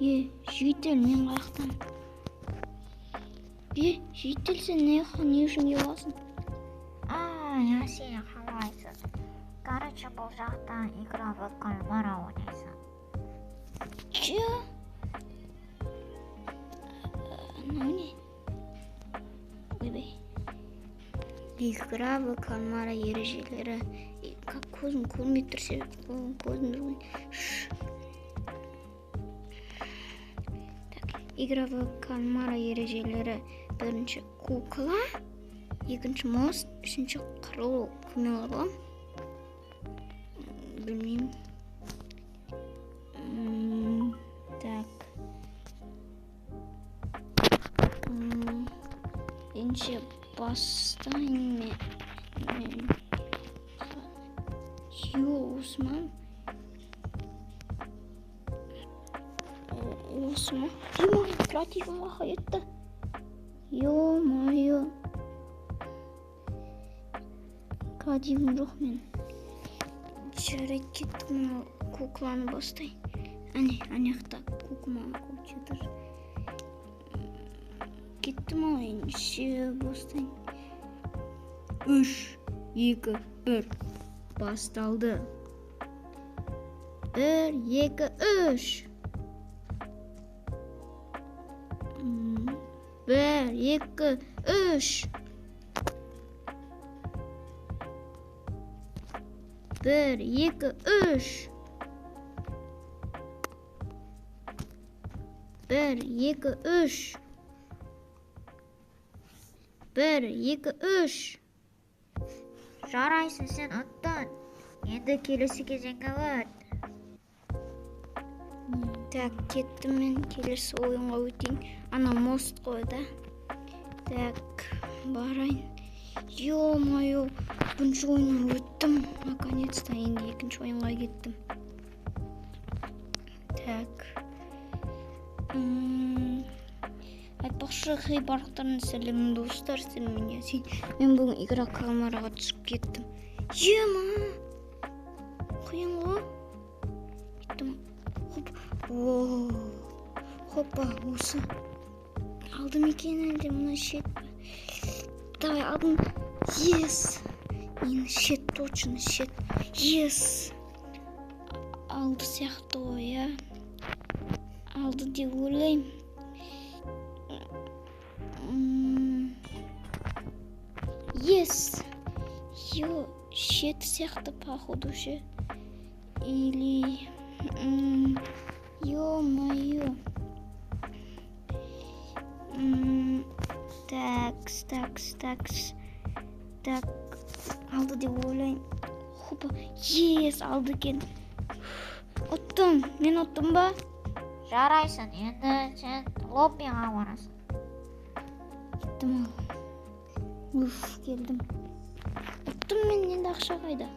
Е, житель, мен қаяқтан? Е, житель, сен не үшін келіп аласың? А, я сен қалайсың? Короче, бұл жақта игра в кальмара ойнайсың. Че? Мынау не? Ойбай. Игра в кальмара ережелері. Как көзім көрмей тұр, көзім жоқ. Так, игра в кальмара ережелері. Бірінші кукла, екінші мост, үшінші қырылу. Кіммен қырыламын? Білмеймін. Так. Ендеше бастайын мен. Йо, осы ма? Осы ма? Ё-моё, креативім уақыт етті. Ё-моё. Креативім жоқ мен. Жарайды, кеттік, мына кукланы бастайын. Әне, ана жақта кукла жатыр. Кеттім ау, ендеше бастайын. 3, 2, 1. Басталды. 1, 2, 3. 1, 2, 3. 1, 2, 3. 1, 2, 3. 1, 2, 3. Жарайсың, сен ұттың. Енді келесі кезеңге өт. Так, кеттім мен келесі ойынға өтейін. Ана мост қой да. Так, барайын. Ё-моё, бірінші ойыннан өттім. Наконец-то енді екінші ойынға кеттім. Так. Айтпақшы, хей, барлықтарыңа сәлем, достар, сәлем, сен. Мен бүгін игра кальмараға түсіп кеттім. Ема! Қиын ғой. Кеттім. Хоп. О! Хоппа, осы. Алдым екен әлде мына шет пе? Давай, алдым. Ес! Енді шет, точно шет. Ес! Алды сияқты ғой, иә? Алды деп ойлаймын. Ес! Йо, шет сияқты, походу, ше. Или... Ё-моё. Такс, такс, такс. Так, алды деп ойлаймын. Хопа, ес, алды екен. Ұттым, мен ұттым ба? Жарайсың, енді сен лоббиға барасың. Кеттім ал. Уф, келдім. Ұттым мен, енді ақша қайда?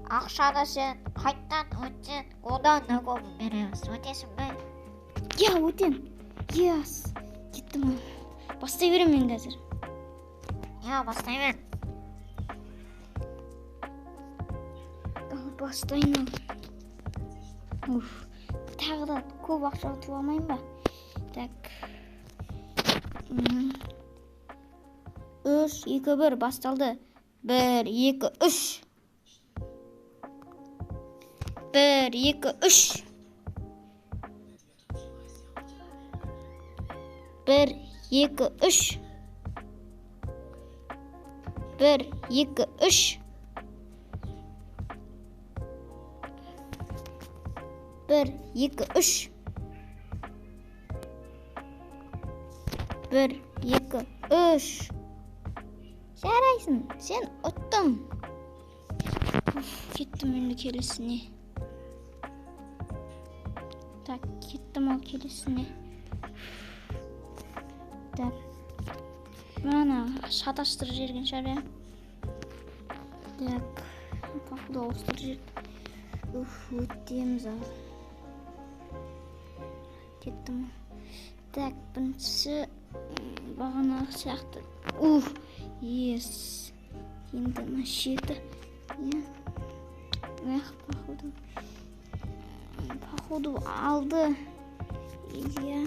Ақшаны сен қайттан өтсең, одан да көп береміз. Өтесің бе? Иә, өтем. Ес, кеттім ал. Бастай беремін мен қазір. Иә, бастай бер. Ал, бастайын ал. Уф, тағы да көп ақша ұтып алмайын ба? Так. 3, 2, 1, басталды. 1, 2, 3. 1, 2, 3. 1, 2, 3. 1, 2, 3. 1, 2, 3. 1, 2, 3. Жарайсың, сен ұттың. Уф, кеттім енді келесіне. Так, кеттім ал келесіне. Так. Мынаны шатастырып жіберген шығар, иә? Так, походу ауыстырып жіберді. Уф, өтеміз ал. Кеттім. Так, біріншісі бағанағы сияқты. Уф, ес. Енді мына шеті. Иә. Эх, походу. Походу алды. Иә.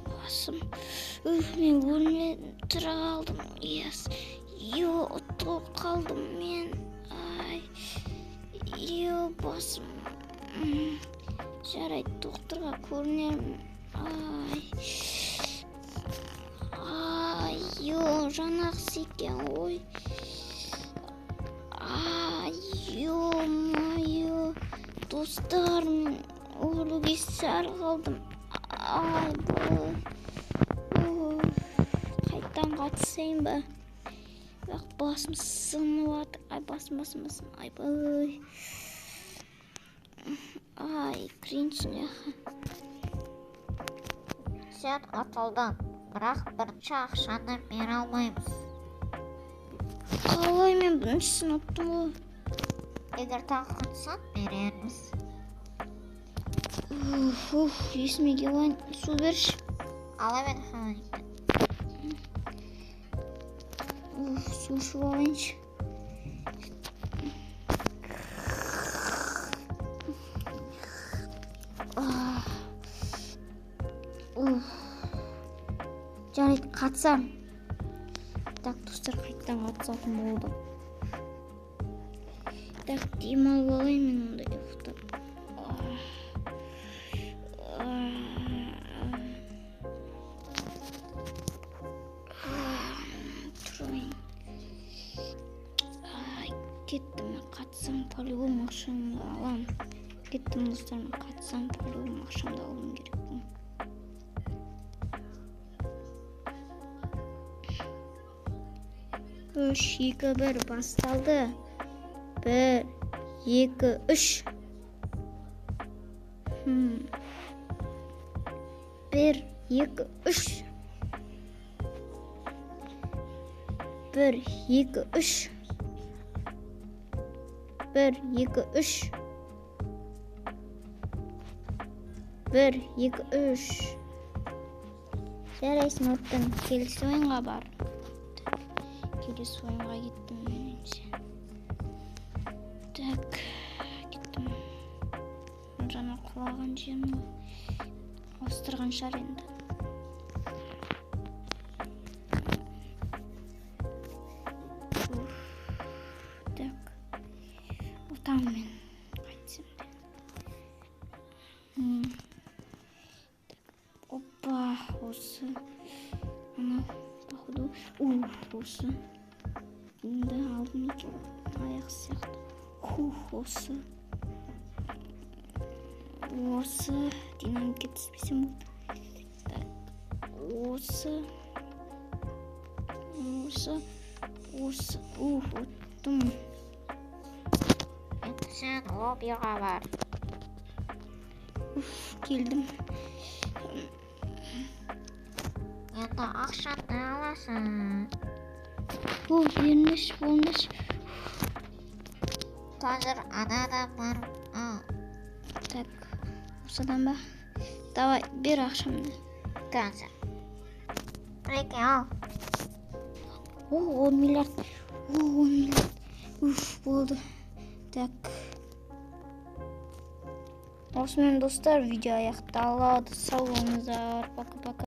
Басым. Уф, мен өлмей тұра қалдым. Ес. Йо, ұтылып қалдым мен. Ай. Йо, басым. Жарайды, доктырға көрінермін. Ай. Ай, йо, жанақсы екен ғой. Ай, ё-моё. Достар, мен өлуге сәл қалдым. Ай, бой. Қайтадан қатысайын ба? Бірақ басым сынып жатыр. Ай, басым, басым, басым. Ай, бой. Ай, кринж мына. Сен ұтылдың, бірақ бірінші ақшаны бере алмаймыз. Қалай мен біріншісін ұттым ғой? Егер тағы қатыссаң, берерміз. Уф, уф, есіме келіп алайын. Су берші. Ала бер, холодильниктен. Уф, су ішіп алайыншы. Уф. Жарайды, қатысам. Так, достар, қайтадан қатысатын болды. Так, демалып алайын мен онда ұйықтап. Тұрайын. Ай, кеттім, мен қатысам, по-любому ақшамды аламын. Кеттім, достар, мен қатысам, по-любому ақшамды алуым керек. 3, 2, 1 басталды. 1, 2, 3. 1, 2, 3. 1, 2, 3. 1, 2, 3. 1, 2, 3. Жарайсың, ұттың. Келесі ойынға бар. Келесі ойынға кеттім меніңше. Так, кеттім. Жаңа құлаған жерім ғой. Ауыстырған шығар енді. Уф, так. Ұтамын мен. Қайтсем де. Так, опа, осы. Анау, походу. Уф, осы. Енді алдым екен. Аяқ сияқты. Хух, осы. Осы. Динамикке түспесем болды. Так, осы. Осы. Осы. Уф, ұттым. Енді сен лоббиға бар. Уф, келдім. Енді ақшаны аласың. О, беріңізші, болыңызшы. Қазір ана да бар. Ал. Так, осыдан ба? Давай, бер ақшамды. Қазір. Мінекей, ал. О, 10 миллиард. О, 10 миллиард. Уф, болды. Так. Осымен, достар, видео аяқталады. Сау болыңыздар. Пока-пока.